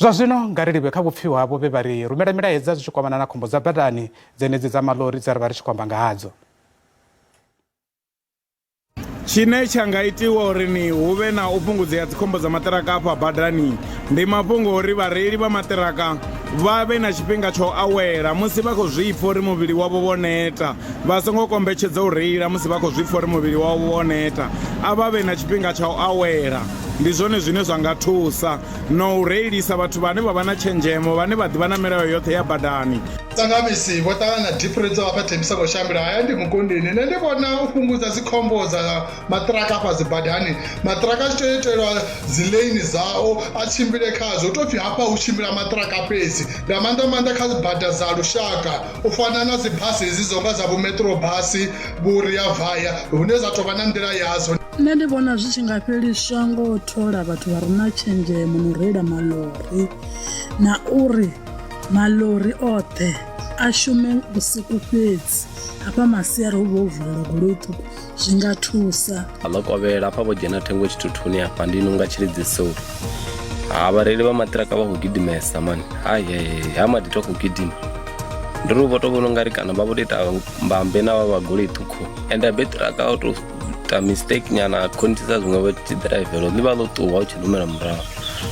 Zwa zwino nga ri livhe kha vhupfiwa havho vhe vha ri rumela milaedza zwi tshi kwamana na khombo dza badani dzenedzi dza maḽori dze ra vha ri tshi khou amba nga hadzo. Tshine tsha nga itiwa uri ni hu vhe na u fhungudzea dzikhombo dza maṱiraka afha badani ndi mafhungo uri vhareili vha maṱiraka vha vhe na tshifhinga tsha u awela musi vha khou zwi pfa uri muvhili wavho wo neta. Vha songo kombetshedza u reila musi vha khou zwi pfa uri muvhili wavho wo neta, a vha vhe na tshifhinga tsha u awela. Ndi zwone zwine zwa nga thusa na u reilisa vhathu vhane vha vha na tshenzhemo, vhane vha ḓivha na milayo yoṱhe ya badani. Tsangamisi vho ṱangana deep ri dzo hafha Thembisa khou shambela haya ndi mukundini nṋe ndi vhona u fhungudza dzikhombo dza maṱiraka afha dzi badani maṱiraka a tshi tea u itelwa dzi lane dzao a tshimbile khazwo hu tou pfhi hafha hu tshimbila maṱiraka fhedzi nga maanḓa maanḓa kha bada dza lushaka u fana na dzi basi hedzi dzo nga dza vho metro basi vho ria vaya hune dza tou vha na nḓila yadzo. Nṋe ndi vhona zwi tshi nga fheliswa ngo u thola vhathu vha re na tshenzhemo no reila maḽori na uri maḽori oṱhe a shume vhusiku fhedzi hafha masiari hu vhe ho vulelwa goloi ṱhukhu zwi nga thusa. A ḽo kovhela hafha vho dzhena thengo tshithuthuni hafha ndi nunga tshilidzi so ha vhareili vha maṱiraka vha khou gidimesa mani hai ha maḓi to khou gidima ndi ri vho to vhona ungari kana vha vho to ita mbambe na vha vha goloi ṱhukhu ende abe ṱiraka u to ita mistake nyana khonthisa zwiṅwe vho tshi ḓiraivelo ḽi vha ḽo ṱuwa u tshi lumela murahu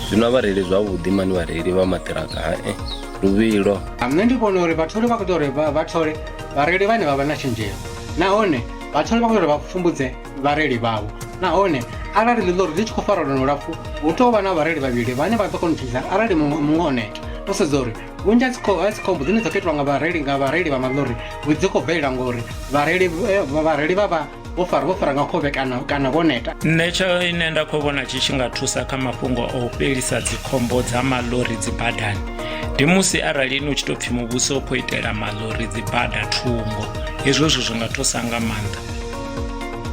zwino a vha reili zwavhuḓi mani vhareili vha maṱiraka hae luvhilo. Nṋe ndi vhona uri vhatholi vha khou tea uri vha thole vhareili vhane vha vha na tshenzhemo nahone vhatholi vha khou tea uri vha pfumbudze vhareili vhavho nahone arali ḽi ḽori ḽi tshi khou fara lwendo lulapfu hu tea u vha na vhareili vhavhili vhane vha ḓo kona u tshintshisa arali muṅwe muṅwe o neta ro sedza uri vhunzhi ha dzikho ha dzikhombo dzine dza khou itiwa nga vhareili nga vhareili vha maḽori dzi khou bvelela ngori vhareili vhareili vha vha vho fara vho fara nga khovhe kana kana vho neta. Nṋe tsho ine nda khou vhona tshi tshi nga thusa kha mafhungo a u fhelisa dzikhombo dza maḽori dzi badani ndi musi arali ni u tshi tou pfhi muvhuso u khou itela maḽori dzi bada thungo hezwo zwithu zwi nga thusa nga maanḓa.